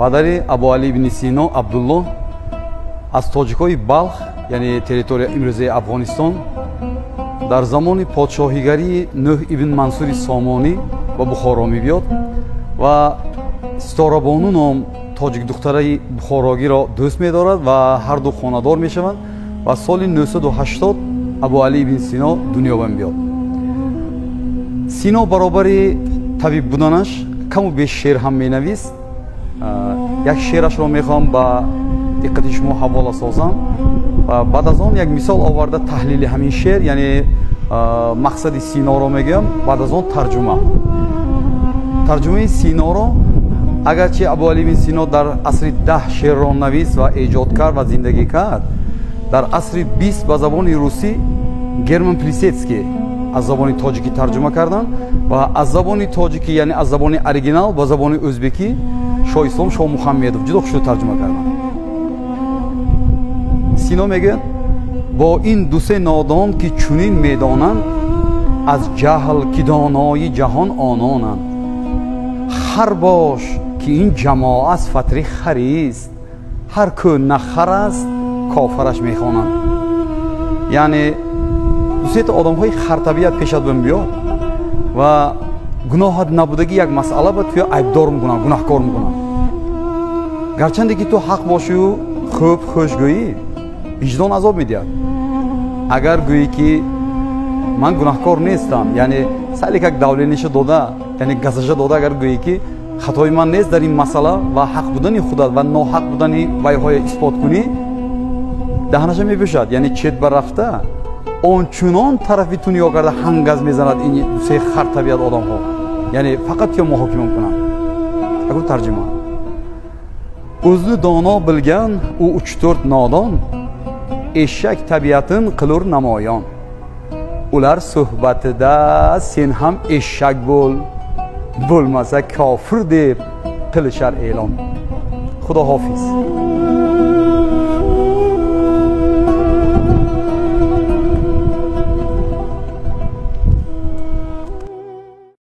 Падари Абуалӣ ибни Сино Абдулло аз тоҷикҳои Балх, яъне территория имрӯзаи Афғонистон, дар замони подшоҳигарии Нӯҳ ибн Мансури Сомонӣ ба Бухоро мебиёд ва Ситорабону ном тоҷик духтараи бухорогиро дӯст медорад ва ҳарду хонадор мешаванд ва соли 980 Абуалӣ ибн Сино дунё ба мебиёд. Сино баробари табиб буданаш каму беш шеър ҳам менавист. Як шеърашро мехоҳам ба диққати шумо ҳавола созам ва баъд аз он як мисол оварда таҳлили ҳамин шеър, яъне мақсади Синоро мегӯям, баъд аз он тарҷума. Тарҷумаи Синоро агарчи Абуалӣ ибн Сино дар асри 10 шеърро навист ва эҷод кард ва зиндагӣ кард, дар асри 20 ба забони русӣ Герман Плисецкий аз забони тоҷикӣ тарҷума карданд ва аз забони тоҷикӣ, яъне аз забони оригинал ба забони ӯзбекӣ Шоҳ Ислом Шоҳ Мухаммедов ҷудо хушрӯ тарҷума карданд. Сино мегӯяд: бо ин дусе нодон ки чунин медонанд, аз ҷаҳл ки донои ҷаҳон ононанд. Хар бош ки ин ҷамоа аз фатри харист, ҳар кӯ на хар аст кофараш мехонанд. Яъне дусета одамҳои хартабият пешат биёд ва гуноҳат набудагӣ як масъала ба туя айбдор мекунанд, гунаҳкор мекунанд. Гарчанде ки ту ҳақ бошию хуб хуш гӯӣ, виҷдон азоб медиҳад. Агар гӯӣ ки ман гунаҳкор нестам, яъне сали как давлениша дода, яъне газаша дода, агар гӯӣ ки хатои ман нест дар ин масъала ва ҳақ будани худат ва ноҳақ будани вайҳоя исбот кунӣ, даҳанаша мепӯшад, яъне чет ба рафта ончунон тарафи ту нигоҳ карда ҳангаз мезанад ин се хартабият одамҳо, яъне фақат туя муҳокима мекунанд. Акун тарҷума: o'zni dono bilgan u 3-4 nodon eshak tabiatin qilur namoyon. Ular suhbatida sen ham eshak bo'l, bo'lmasa kofir deb qilishar e'lon. Xudo hofiz.